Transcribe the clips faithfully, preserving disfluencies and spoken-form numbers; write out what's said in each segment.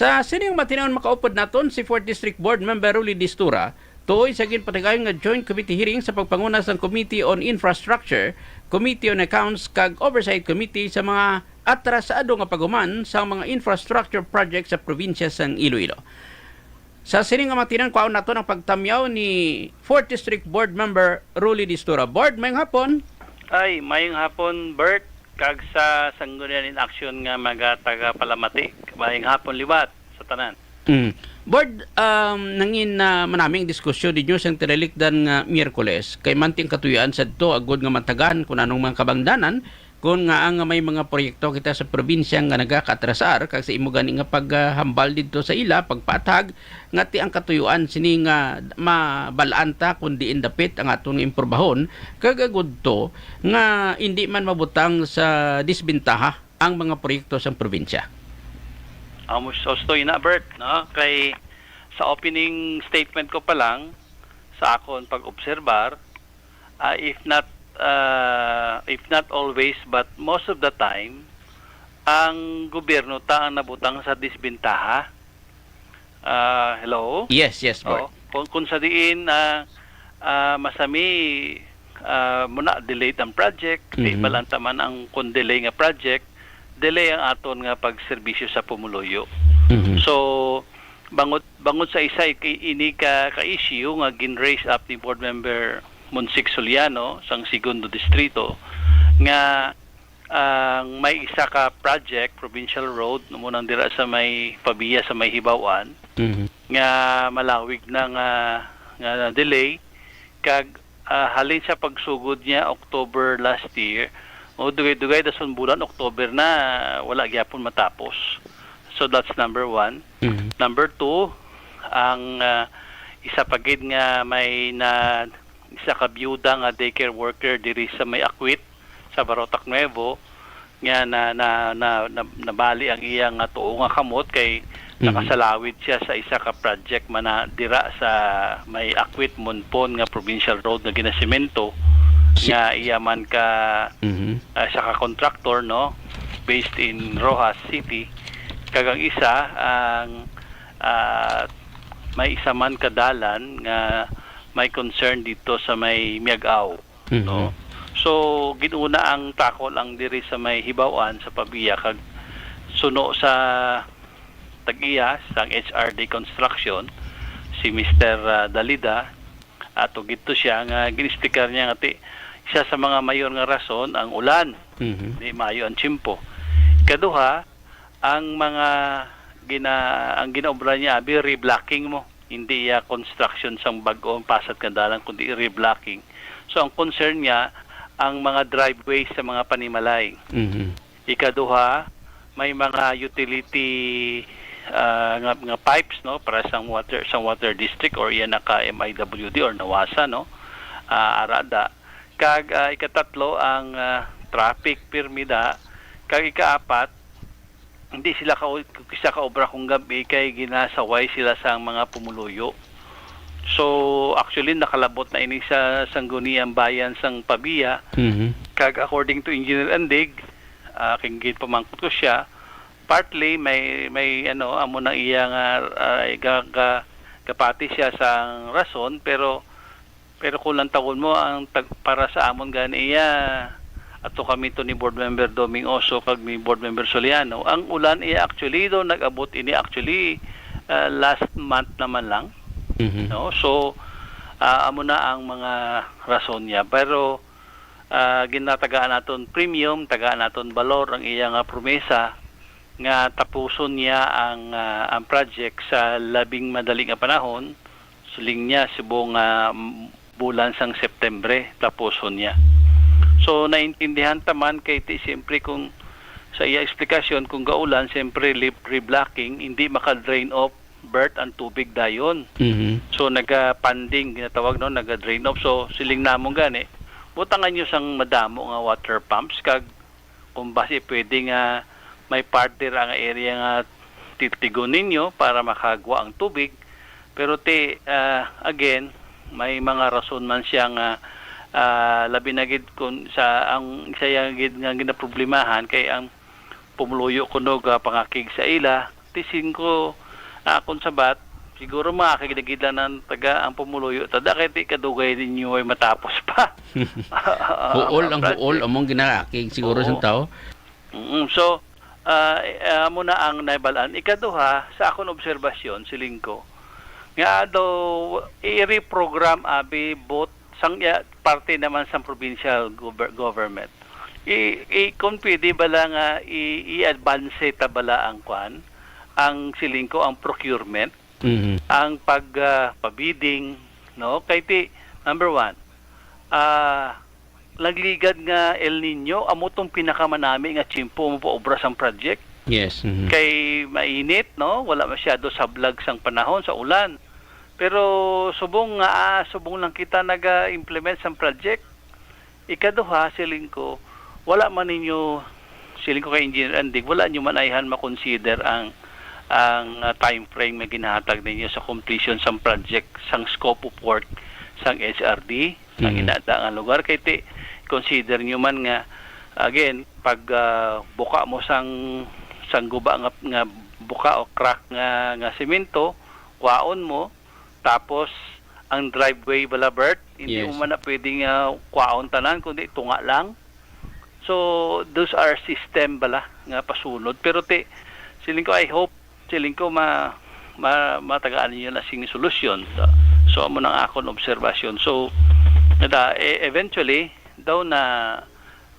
Sa sining matinuon, makaupod naton si Fourth District Board Member Rolly Distura, tuoy sa ginpatigayon nga joint committee hearing sa pagpanguna sang Committee on Infrastructure, Committee on Accounts, kag Oversight Committee sa mga atrasado nga paghuman sang mga infrastructure project sa probinsya sang Iloilo. Sa sining nga matinuon, kwaon naton ang pagtamyaw ni Fourth District Board Member Rolly Distura. Board, mayong hapon. Ay, mayong hapon, Bert, kag sa Sanggunian in Action nga mga tagapalamati. Mayong hapon liwat sa tanan. Mm. Board, um, nangin na manaming diskusyon ninyo sang tinalikdan nga Miyerkules. Kay manti ang katuyoan sadto agud nga matagan kung anong mga kabangdanan, kun nga ang may mga proyekto kita sa probinsya nga nagakaatrasar, kag sa imo gani nga paghambal didto sa ila, pagpaathag, nga ti ang katuyoan sini nga mabal-an ta kun diin dapit ang aton nga improbahon, kag agud to nga indi man mabutang sa disbentaha ang mga proyekto sang probinsya. Amo, sus-, to ina, Bert, no? Kay sa opening statement ko pa lang, sa akon pag-obserbar, ah, if not, ah, if not always, but most of the time, ang gobyerno ta ang nabutang sa disbentaha. Ah, hello? Yes, yes, Bert. Oo. Kung, kung sa diin, ah, ah, masami, ah, muna delayed ang project, di Mhm. bal-an ta man ang kung delay nga project, delay ang aton nga pagserbisyo sa pumuluyo. Mhm. So, bangod, bangod sa isa, i-, ini ka, ka issue nga gin-raise up ni Board Member Monsig Soliano sang Segundo Distrito, nga ang may isa ka project, provincial road, mo nang dira sa may Pavia, sa may Hibaw-an, Mhm. nga malawig na nga, nga delay, kag, ah, halin sa pagsugod niya October last year, o dugay-dugay dason bulan October na, wala gyapon matapos. So that's number one. Mhm. Number two, ang, ah, isa pa gid nga may na, isa ka biyuda nga daycare worker diri sa may Akwit, sa Barotac Nuevo, nga na, na, na, na, nabali ang iya nga tuo nga kamot kay Mhm. nakasalawid siya sa isa ka project man na dira sa may Akwit, Monpon nga provincial road nga ginasemento Si- nga iya man ka, Mhm. ah, sa ka contractor, no, based in Roxas City. Kag ang isa, ang, ah, may isa man ka dalan nga may concern dito sa may Miag-ao. Mhm. No? So, ginuna ang takol ang diri sa may Hibaw-an sa Pavia, kag suno sa tag-iya sang H R D Construction, si Mister, ah, Dalida, ato gidto siya nga gin-explicar niya nga ti-, isa sa mga mayor nga rason ang ulan. Mhm. Di maayo ang tiyempo. Ikaduha, ang mga gina-, ang ginaobra niya, abi, reblocking mo. Hindi iya construction sang bag-o ang pasat nga dalan, kundi reblocking. So, ang concern niya, ang mga driveway sa mga panimalay. Mhm. Ikaduha, may mga utility, ah, nga, nga pipes, no, para sang water, sang water district or iya naka M I W D or nawasa, no, ah, arada. Kag, ah, ikatatlo, ang, ah, traffic permit, ah. Kag ikaapat, hindi sila ka, kisa ka obra kung gabi kay ginasaway sila sa mga pumuluyo. So, actually, nakalabot na ini sa Sangguniang Bayan sang Pavia. Mhm. Kag according to Engineer Andig, ah, kay ginpamangkot ko siya, partly may, may ano, amo nang iya nga, ah, ga-, ga-, gapati siya sa rason, pero Pero kung lantawon mo ang tag-, para sa amon gani iya, ato kami to ni Board Member Doming Oso kag ni Board Member Soliano. Ang ulan iya actually do nag-abot ini actually, ah, last month naman lang. Mhm. No? So, ah, amo na ang mga rason niya. Pero, ah, ginatagaan naton premium, tagaan naton balor ang iya nga promesa nga tapuson niya ang, ah, ang project sa labing madali nga panahon. Siling niya, subong nga, mm, bulan sang Septembre, tapuson niya. So, naintindihan ta man kay ti, siyempre, kung sa iya eksplikasyon, kung gaulan, siyempre, lip-, reblocking, hindi maka-drain off, Bert, ang tubig dayon. Mhm. So, naga-ponding, ginatawag, no, naga-drain off. So, siling namon gani, butangan niyo sang madamo nga water pumps, kag kung basi pwede nga may part dira nga area nga titigon ninyo para makagwa ang tubig. Pero ti, ah, again, may mga rason man siya nga, ah, labi na gid kun sa ang isa ya gid nga ginaproblemahan kay ang pumuluyo kuno gapangakig sa ila, Ti singko, ah, akon sabat, siguro makakagidagid lang ng taga ang pumuluyo, tada kay ti kadugay ninyo ay matapos pa. Huol ang huol among ginaakig siguro sang Oo. tao. Mm, so, ah, eh, amo na ang naibalaan. Ikaduha, sa akon obserbasyon, siling ko, nga daw i-reprogram abi both sang, ya, parte naman sang provincial gover-, government. I, i, kung pwede bala nga i, i-advance ta bala ang kwan, ang siling ko, ang procurement, Mhm. ang pag, ah, pa-bidding, no? Kay ti, number one, ah, nagligad nga El Niño, amo tong pinakamanami nga tiyempo mo paobra sang project. Yes, mhm. Kay mainit, no? Wala masyado sablag sang panahon sa ulan. Pero subong nga, ah, subong lang kita naga-implement sang project. Ikaduha, siling ko, wala man ninyo, siling ko kay Engineer Andig, wala nyo man ayhan makonsider ang, ang, ah, time frame nga ginahatag ninyo sa completion sang project, sang scope of work, sang H R D, sang Mm. inada nga lugar. Kay ti, consider nyo man nga, again, pag, ah, buka mo sang, sang guba nga, nga buka o crack nga, nga semento, kwaon mo, tapos ang driveway bala, Bert, hindi Yes. mo man na pwedeng, ah, kwaon tanan, kundi tunga lang. So, those are system bala nga pasunod. Pero ti, siling ko, I hope, siling ko, ma, ma, matagaan ninyo na sing solusyon. So, so, amo nang akon obserbasyon. So, nada, e-, eventually, daw na,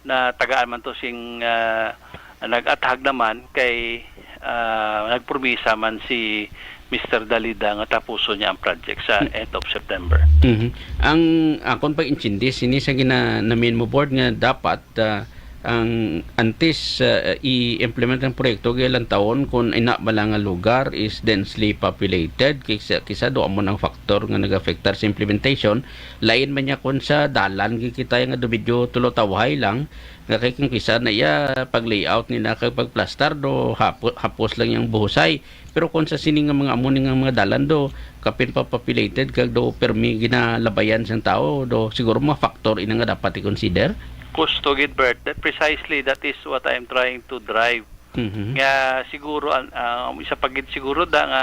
na tagaan man to sing, ah, nag-athag naman kay, ah, nagpromisa man si Mister Dalida nga tapuson niya ang project sa Hmm. end of September. Mhm. Ang akon pag-intindi, sini sa gina-, namin mo board nga dapat, ah, ang antes, ah, i-implement ang proyekto, kay lantawon kung ina bala nga lugar is densely populated, kisa, kisa do amo ang factor nga nag-afektar sa implementation. Lain man niya kung sa dalan, kikita nga do medyo tulotawhay lang, nga kay kung kisa na iya pag-layout nila kag pagplastar do, hapo-, hapos lang yang buhusay. Pero kung sa sini nga mga amo ni nga mga dalan do, kapin pa populated kag do permi ginalabayan sang tao, do siguro mga factor ina nga dapat i-consider. Kusto gid, Bert. That, precisely, that is what I am trying to drive. Mhm. Nga siguro ang, ang isa pa gid siguro da nga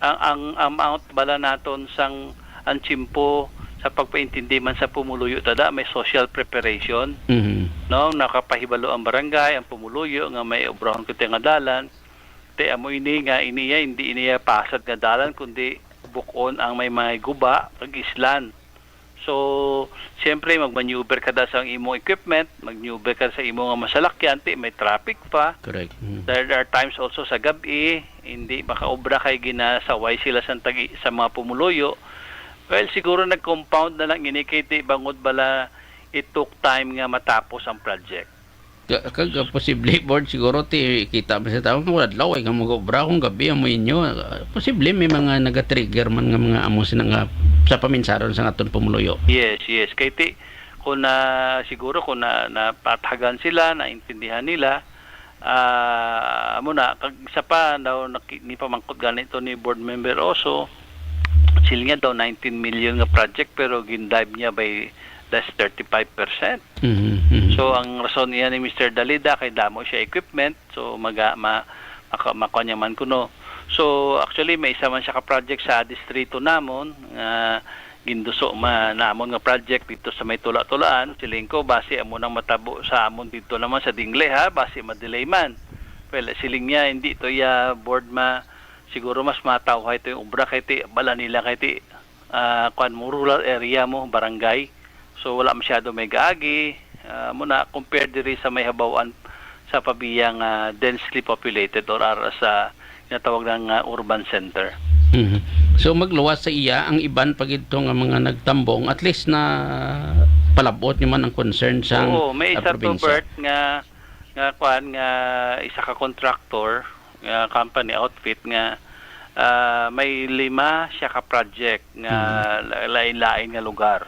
ang, ang amount bala naton sang ang tiyempo sa pagpaintindi man sa pumuluyo tada may social preparation, Mhm. no? Nakapahibalo ang barangay, ang pumuluyo nga may obrahon kita nga dalan. Te amo ini nga iniya, hindi iniya pasad nga dalan, kundi bukon ang may mga guba kag islan. So, siyempre, mag-maneuver ka da sa imong equipment, mag-maneuver ka sa imong nga masalakyan, ti may traffic pa. Correct. Mm. There are times also sa gab-i, hindi makaobra kay ginasaway sila sa tagi-, sa mga pumuluyo. Well, siguro nag-compound na lang ini kay ti bangod bala it took time nga matapos ang project. Ka-, kag, ah, posible, board, siguro ti kita man sa tao nga wala adlaw ay nga mag-obra kung gab-i amo inyo. Ah, posible may mga naga-trigger man nga mga amo sina nga sa paminsaron sa aton pumuluyo. Yes, yes. Kay ti, kung na, siguro kung na, napathagan sila, naintindihan nila, ah, amo na, kag isa pa, daw, naki-, ni pamangkot ganito ni Board Member Oso, sila nga daw nineteen million nga project, pero gindive niya by less thirty-five percent. Mhm, mhm. So, ang rason niya ni Mister Dalida kay damo siya equipment, so maga-, ma-, maka-, makuha niya man kuno. So, actually, may isa man siya ka project sa distrito namon nga ginduso ma-, namon nga project dito sa may Tula-Tulaan. Siling ko, basi amo nang matabo sa amon dito naman sa Dingle, ha, basi ma-delay man. Well, siling niya, hindi to iya board ma-, siguro mas matawhay to yung obra kay ti, bala nila kay ti, ah, kwan mo, rural area mo, barangay. So, wala masyado may gaagi, ah, mo na, compared diri sa may habawan sa pabiyang, ah, densely populated or ara sa ginatawag na nga urban center. Mhm. So, magluwas sa iya ang iban pa gid to nga mga nagtambong, at least na palabot niyo man ang concern sa, Oo, may ah, isa to, probinsya. Bert, nga, nga kwan, nga isa ka contractor, nga company outfit nga, ah, may lima siya ka project nga Mhm. la-, lain-lain nga lugar.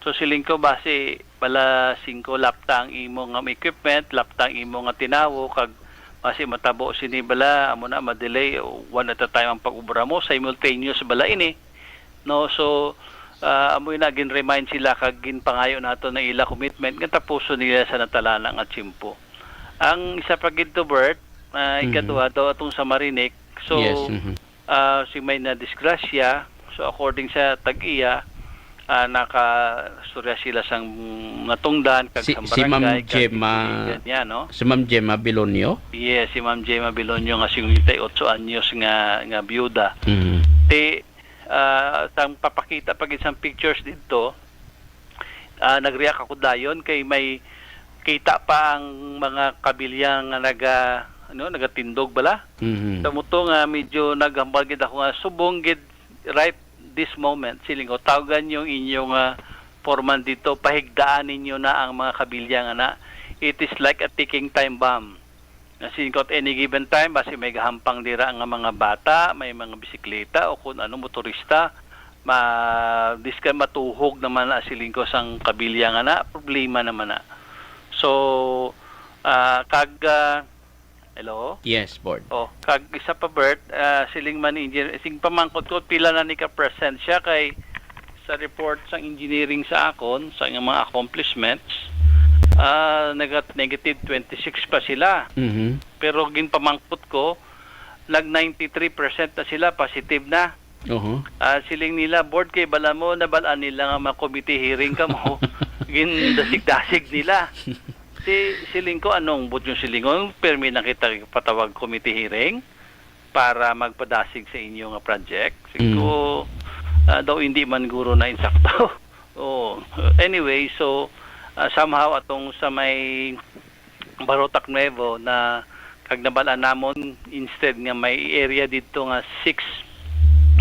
So, siling ko, basi pala singko lapta ang imo nga equipment, lapta ang imo nga tinawo, kag basi matabo sini bala, amo na, ma-delay, one at a time ang pag-obra mo, simultaneous bala ini. No, so, ah, amo na, gin-remind sila kag ginpangayo nato na ila commitment nga tapuson nila sa natalana nga tiyempo. Ang isa pa gid to, Bert, Ah, Mhm. ikaduha daw atong sa Marinig. So, Yes, mhm. ah, si may nadisgrasya. So, according sa tag-iya, ah, nakastorya sila sang natungdan kag Si, sang si Ma'am barangay, kag Gemma, ginbuligan niya, no? Si Ma'am Gemma Belonio? Yes, si Ma'am Gemma Belonio nga singkwenta y otso anyos nga, nga byuda. Mhm. Ti, ah, sang papakita pa gid sang pictures didto, ah, nag-react ako dayon kay may kita pa ang mga kabilya nga naga, ano, nagatindog bala. Mhm. Sa muto nga medyo naghambal gid ako nga subong gid right this moment, siling ko, tawgan yung inyong, ah, foreman dito, pahigdaan ninyo na ang mga kabilya nga na. It is like a ticking time bomb. Nga siling ko, at any given time, basi may gahampang dira nga mga bata, may mga bisikleta o kung ano, motorista, ma-, diskan matuhog naman na siling ko sang kabilya nga na, problema naman na. So, ah, kag, ah, hello? Yes, board. Oh, kag isa pa, Bert, ah, siling man ni engineer, sing pamangkot ko, pila na ni ka-present siya kay sa report sang engineering sa akon, sa iyang mga accomplishments, ah, nagat-, negative twenty-six pa sila. Mhm. Pero ginpamangkot ko, nag ninety-three percent na sila, positive na. Oho. Ah, siling nila, "Board, kay bala mo, nabal-an nila nga ma-committee hearing kamo." Gindasig-dasig nila. Si, siling ko, "Anong but yung silingon? Permi na kita patawag committee hearing para magpadasig sa inyo nga project." Siling Mm. ko, ah, daw hindi man guro na insakto. Oh, anyway, so, ah, somehow atong sa may Barotac Nuevo na kag nabal-an namon, instead nga may area didto nga six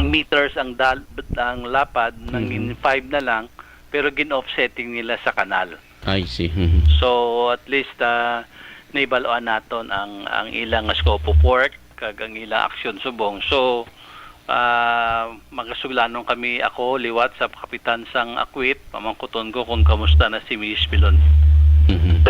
meters ang dal-, ang lapad, nangin Mhm. five na lang, pero gin-offsetting nila sa kanal. I see. Mhm. So, at least, ah, naibaluan naton ang, ang ilang scope of work kag ang ilang aksyon subong. So, ah, magasuglanon kami, ako liwat sa kapitan sang Akwit, pamangkuton ko kung kamusta na si Miss Bilon. Mhm.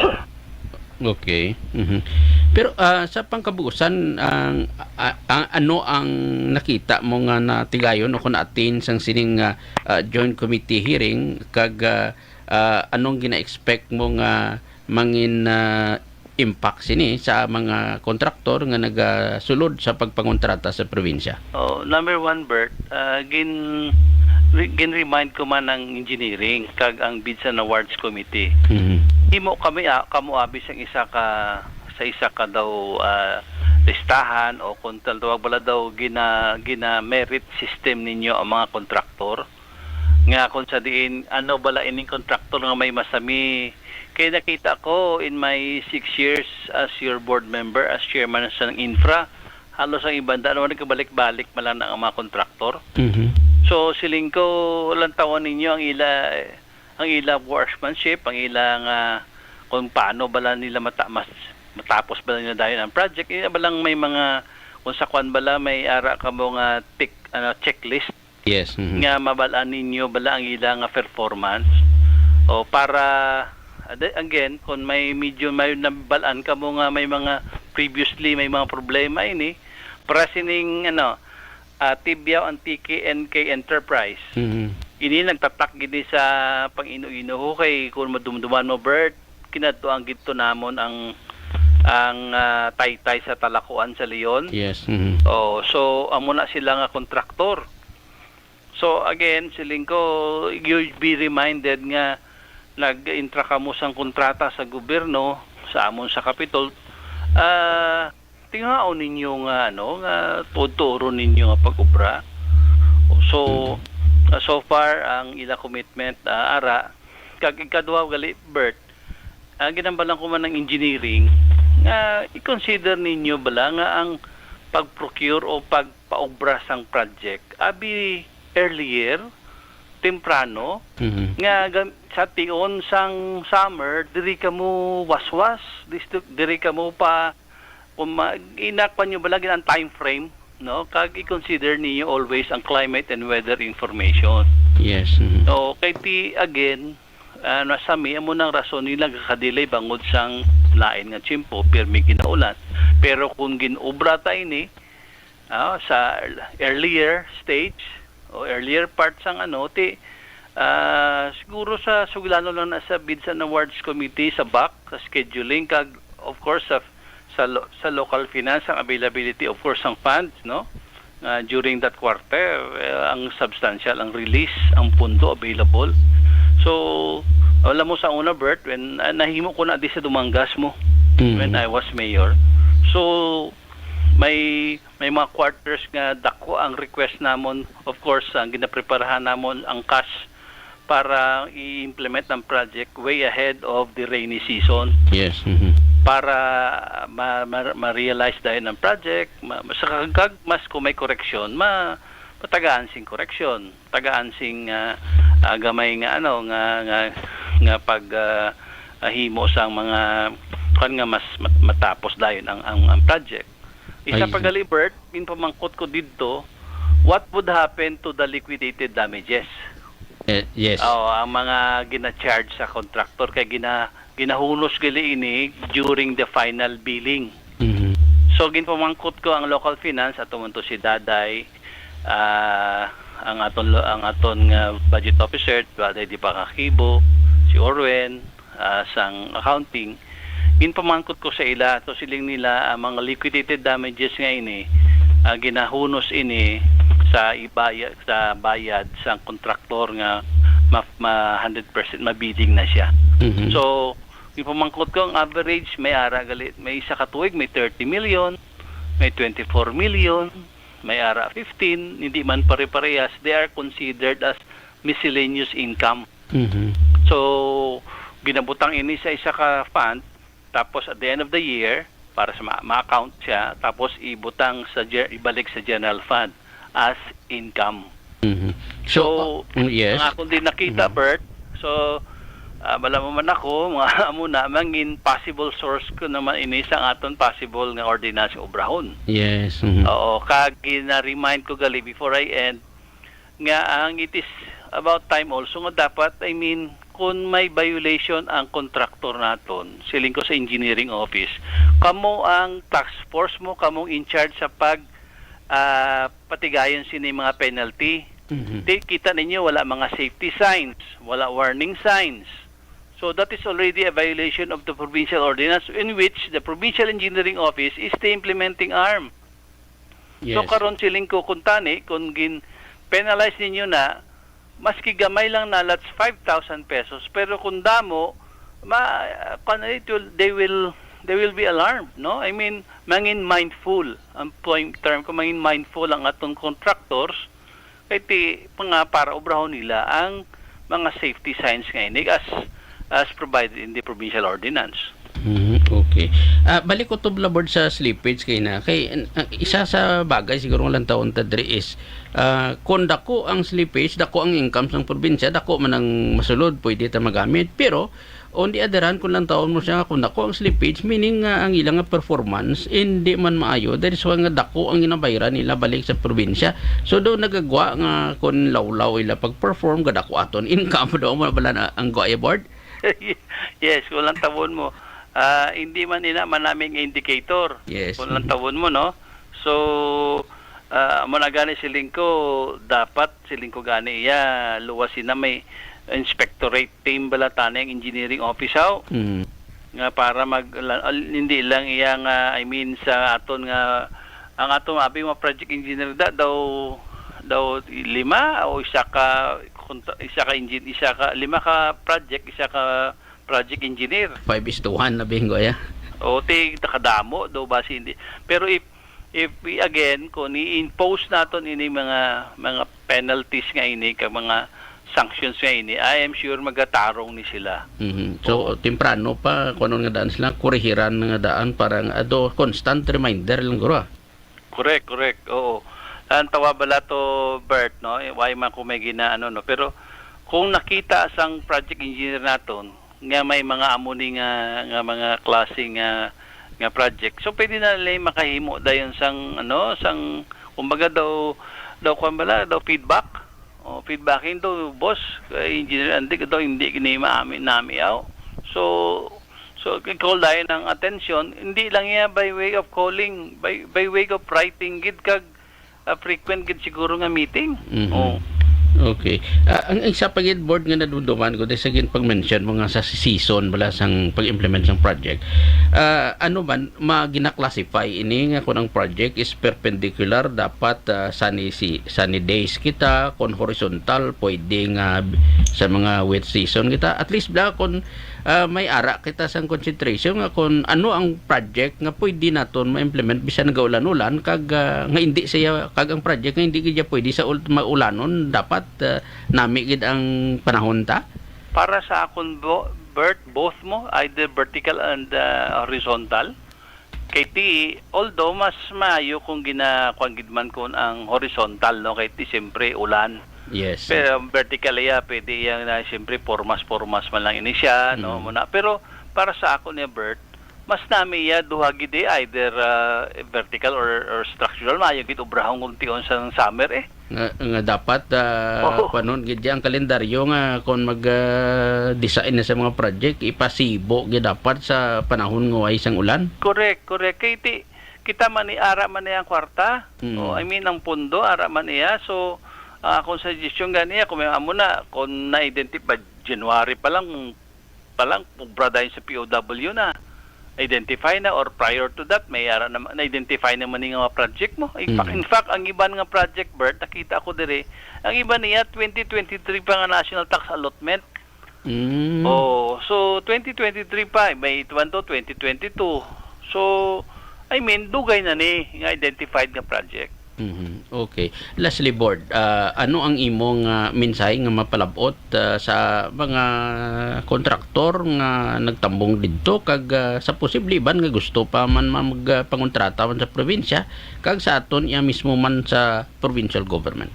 Okay. Mhm. Pero, ah, sa pangkabuusan, ang, a-, a-, ano ang nakita mo nga natigayon o kung na-attain sang sining, ah, ah, joint committee hearing, kag, ah, ah, anong gina-expect mo nga mangin, ah, impact sini sa mga kontraktor nga nagasulod sa pagpangontrata sa probinsya? Oh, number one, Bert, ah, gin-, re-, gin-remind ko man ang engineering kag ang Bids and Awards Committee. Mhm. Himo kami, ah, kamo abi sang isa ka, sa isa ka daw, ah, listahan o kung tawag bala daw gina-, gina-merit system ninyo ang mga kontraktor. Nga kung sa diin, ano bala ining kontraktor nga may masami? Kay nakita ko in my six years as your board member, as chairman sa infra, halos ang iban da, ano, nagkabalik-balik man lang ang mga kontraktor. Mhm. So, siling ko, lantawan ninyo ang ila, ang ila workmanship, ang ila nga kung paano bala nila mata-, mas, matapos bala nila dayon ang project. Ila balang may mga, kung sa kwan bala, may ara kamo nga tick, ano, checklist. Yes, mhm. Nga mabal-an ninyo bala ang ila nga performance. O para, ade-, again, kung may medyo may nabal-an kamo nga may mga previously may mga problema ini, para sining, ano, ah, Tibiao Antique N K Enterprise. Mhm. Ini nagtatak gid ni sa pang-ino-ino ko kay kung madumduman mo, Bert, kinadtuan gid to namon ang, ang, ah, taytay sa Talacoan sa Leon. Yes, mhm. Oh, so amo na sila nga kontraktor. So, again, siling ko, you be reminded nga nag-intra kamo sang kontrata sa gobyerno, sa amon sa Kapitol, ah, tingaon ninyo nga, ano, nga tuod-tuoron ninyo nga pag-obra. So, Mm. ah, so far, ang ila commitment, ah, ara, kag ikaduha gali, Bert, ah, ginambalan ko man ang engineering, nga i-consider ninyo bala nga ang pag-procure o pagpaobra sang project, abi earlier, temprano, Mhm. nga gam-, sa tion sang summer, diri kamo waswas, disto-, diri kamo pa, kung ma-, inakpan nyo bala gid ang time frame, no? Kag i-consider ninyo always ang climate and weather information. Yes, mhm. So, kay ti, again, ah, nasa mi, amo nang rason nila gakadelay bangod sang lain nga tiyempo, pirmi ginaulan. Pero kung gin-obra ta ini, ah, sa earlier stage o earlier part sang ano, ti, ah, siguro sa suglanon lang na sa Bids and Awards Committee, sa back, sa scheduling, kag of course sa, sa lo-, sa local finance ang availability, of course, ang funds, no? Nga during that quarter, eh, ang substantial, ang release, ang pundo available. So, alam mo, sa una, Bert, when, ah, nahimo ko na di sa Dumangas mo, Mm. when I was mayor. So, may, may mga quarters nga dako ang request namon. Of course, ang ginapreparahan namon, ang cash para i-implement ang project way ahead of the rainy season. Yes. Mhm. Para ma-, ma-, ma-realize dayon ang project, ma-, sa kag-, mas kung may koreksyon, ma-, matagaan sing koreksyon, tagaan sing, ah, ah, gamay nga, ano, nga, nga, nga pag, ah, ah, himo sang mga, kuwan, nga mas mat-, matapos dayon ang, ang, ang project. Isa Ay, pa gali, Bert, ginpamangkot ko didto, what would happen to the liquidated damages? Eh, yes. Oo, ang mga gina-charge sa contractor kay gina-, ginahunos gali ini during the final billing. Mhm. So, ginpamangkot ko ang local finance, ato man to si Daday, ah, ang aton lo-, ang aton nga budget officer, Daday di pa kakibo, si Orwen, ah, sang accounting, ginpamangkot ko sa ila, to siling nila, ang mga liquidated damages nga ini, ah, ginahunos ini sa ibaya-, sa bayad sang kontraktor nga ma-, ma-, hundred percent mabidding na siya. Mhm. So, ginpamangkot ko, ang average may ara gali, may isa ka tuig may thirty million, may twenty-four million, may ara fifteen, hindi man pare-parehas, they are considered as miscellaneous income. Mhm. So, ginabutang ini sa isa ka fund, tapos at the end of the year, para sa ma-, ma-account siya, tapos ibutang sa ge-, ibalik sa general fund as income. Mhm. So, So, uh, mm, yes. ang akong din nakita, Mhm. Bert, so, ah, bala mo man ako, mga amo na, mangin possible source ko naman ini sa aton possible nga ordinance obrahon. Yes. Mhm. Oo, kag gina-remind ko gali before I end, nga ang it is about time also nga dapat, I mean, kung may violation ang contractor naton, siling ko sa engineering office, kamo ang task force mo, kamo ang in charge sa pag, ah, patigayon sini mga penalty. Mhm. Di, kita ninyo, wala mga safety signs, wala warning signs. So that is already a violation of the provincial ordinance in which the provincial engineering office is the implementing arm. So, Yes. karon siling ko, kung tani, kung gin-penalize ninyo na, maski gamay lang na, that's five thousand pesos. Pero kung damo, ma-, kuwan na, it will, they will, they will be alarmed, no? I mean, mangin mindful. Ang point term ko, mangin mindful ang atong contractors. Kay ti, mga para obrahon nila ang mga safety signs nga ini as, as provided in the provincial ordinance. Mhm, okay. Ah, balik ko to, Labord, sa slippage kay na. Kay, ah, isa sa bagay siguro nga lantawon ta diri is, ah, kung dako ang slippage, dako ang income sang probinsya, dako man ang masulod, pwede ta magamit. Pero, on the other hand, kung lantawon mo siya, kung dako ang slippage, meaning nga ang ilang nga performance, hindi man maayo, that is why nga dako ang ginabayran nila balik sa probinsya. So, do nagagwa nga kung lawlaw ila pag-perform, gadako aton income, do mo na bala na ang gwa, Labord? Yes, kung lantawon mo. Ah, hindi man ina man naming indicator. Yes. Kung lantawon mo, no? So, ah, amo na gani siling ko, dapat siling ko gani iya, luwas ina may inspectorate team bala tani ang engineering office, haw? Mm. Nga para mag-, la-, al-, hindi lang iya nga, I mean, sa aton nga, ang aton abi mga project engineer da, daw, daw lima o isa ka kontra-, isa ka engine, isa ka, lima ka project, isa ka project engineer. Five is to one na bingo, ya. O, ti, nakadamo daw ba si hindi. Pero if, if we, again, kung i-impose naton ini mga, mga penalties nga ini, kag mga sanctions nga ini, I am sure magatarong ni sila. Mhm. So, Oo. temprano pa, kung ano nga daan sila, kurihiran nga daan, parang, ado, constant reminder lang, guro, ah. Correct, correct. Oo. Ang tawa bala to, Bert, no? Eh, why man ko may ginaano, no? Pero kung nakita sang project engineer naton nga may mga amo ni nga, nga mga klase nga, nga project, so pwede na nila makahimo dayon sang, ano, sang, kumbaga daw, daw kwan bala, daw feedback. O, feedbacking daw, boss, kay Engineer Andy, daw hindi gini maami-nami, aw. So, so, i-call dayon ang atensyon, hindi lang iya by way of calling, by, by way of writing gid kag, ah, frequent gid siguro nga meeting. Mhm. O. Okay. Ah, ang isa pa gid, Bert, nga nadumduman ko, dahil sa gin-, pag-mention mo nga sa season bala sang pag-implement sang project, ah, ano man, ma-, gina-classify ini nga kung ang project is perpendicular, dapat, ah, sunny si-, sunny days kita, kung horizontal, pwede nga sa mga wet season kita. At least bala kung, ah, may ara kita sang consideration nga kung ano ang project nga pwede naton ma-implement bisan nagaulan-ulan, kag, ah, nga hindi siya, kag ang project nga hindi gid siya pwede sa ul-, maulanon, dapat, ah, nami gid ang panahon ta? Para sa akon, bo-, Bert, both mo, either vertical and, ah, horizontal. Kay ti, although mas maayo kung gina-, kuwan gid man kun ang horizontal, no, kay ti siyempre ulan. Yes. Pero vertical iya, pwede iya na siyempre pormas-pormas man lang ini siya, no, Mm. muna. Pero para sa ako niya, Bert, mas nami iya duha gid, eh, either, ah, vertical or, or structural. Maayo gid obrahon kung tion sa summer, eh. Nga, nga dapat, ah, Oo. Panon gid ang kalendaryo nga kung mag, ah, design na sa mga project, ipasibo gid dapat sa panahon nga way sang ulan. Correct, correct. Kay ti, kita man ni ara man niya ang kwarta. Mm. O, I mean, ang pondo, ara man niya. So, ah, akong suggestion gani, kung may amo na, kung na-identify, January pa lang, pa lang, obra dayon sa P O W na. Identify na, or prior to that, may ara na, na-identify naman ni nga mga project mo. In fact, Mm. in fact, ang iban nga project, Bert, nakita ko diri, ang iban niya, twenty twenty-three pa nga national tax allotment. Mm. Oh, so twenty twenty-three pa, may one to twenty twenty-two. So, I mean, dugay na ni nga identified nga project. Mhm. Okay. Lastly, Bert, ah, ano ang imong, ah, mensahe nga mapalabot, ah, sa mga kontraktor nga nagtambong didto kag, ah, sa posible iban nga gusto pa man ma-, mag, ah, pangontrata man sa probinsya kag sa aton iya mismo man sa provincial government?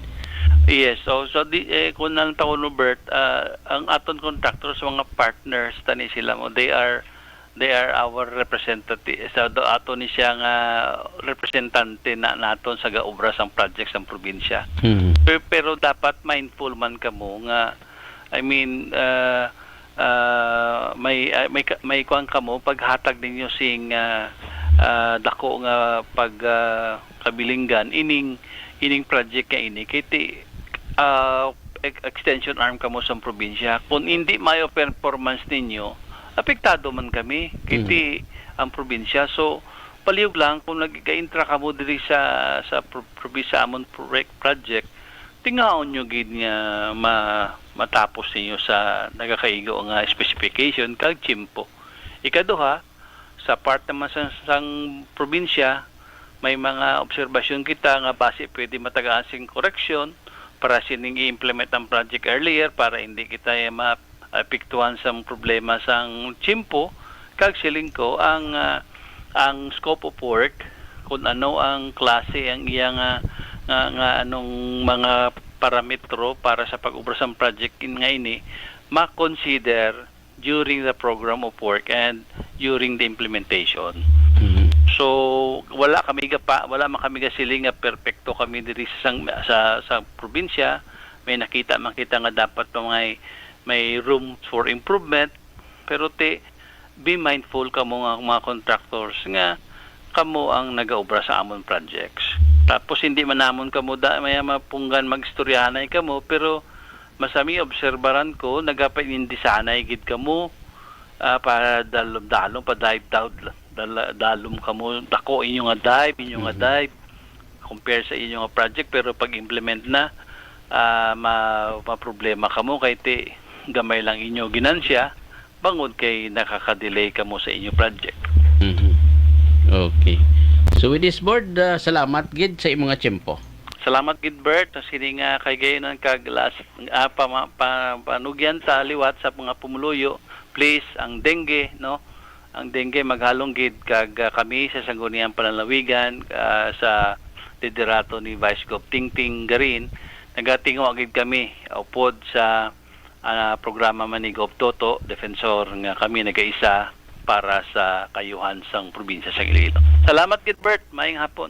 Yes. So, so di, eh, kung ang tawon mo, Bert, ah, ang aton contractors, mga partners, tani sila mo, they are, they are our representative. Sa do-, ato ni siya nga representante na naton sa gaobra sang project sang probinsya. Mhm. Pero, pero dapat mindful man kamo nga, I mean, ah, ah, may, ah, may ka-, may kuwan kamo paghatag ninyo sing, ah, ah, dako nga pag, ah, kabilinggan ining, ining project nga ini. Kay ti, ah, ex-, extension arm kamo sa probinsya. Kung hindi maayo performance ninyo, apektado man kami. Kay Mm. ti ang probinsya. So, palihog lang kung nagka-intra kamo diri sa, sa pro-, probinsya amon pro-, project, tingaon nyo gid nga ma-, matapos ninyo sa nagakaigo nga specification kag tiyempo. Ikaduha, sa part naman sa, sang probinsya, may mga obserbasyon kita nga basi pwede matagaan sing koreksyon para sining i-implement ang project earlier para hindi kita maapektuhan sang problema sang tiyempo. Kag siling ko, ang, ah, ang scope of work, kung ano ang klase ang iya nga, nga, nga anong mga parametro para sa pag-ubra sang project in-, nga ini, ma-consider during the program of work and during the implementation. Mhm. So, wala kami gapa-, wala man kami gasiling nga perpekto kami diri sa sang-, sa, sa probinsya. May nakita man kita nga dapat pa may, may room for improvement. Pero ti, be mindful kamo nga mga contractors nga kamo ang nagaobra sa amon projects. Tapos hindi man namon kamo da-, may mapunggan magistoryahanay kamo, pero masami obserbaran ko, nagapanindisanay gid kamo, ah, pa dalom-dalom, pa dive down, dala-, dalom kamo, dako inyo nga dive, inyo nga Mhm. dive, compare sa inyo nga project, pero pag-implement na, ah, ma-, maproblema kamo kay ti gamay lang inyo ginansya, bangod kay nakaka-delay kamo sa inyo project. Mhm. Okay. So with this, Bert, ah, salamat gid sa imong nga tiyempo. Salamat gid, Bert, sa sini nga kahigayonan kag last, ah, pa-, pa-, panugyan ta liwat sa mga pumuluyo. Please, ang dengue, no? Ang dengue maghalong gid kag, ah, kami sa Sangguniang Panlalawigan, ah, sa liderato ni Vice Gov Tingting Garin, nagatinguha gid kami upod sa, ah, programa man ni Gov Toto Defensor nga kami nagaisa para sa kaayuhan sang probinsya sang Iloilo. Salamat gid, Bert. Maayong hapon.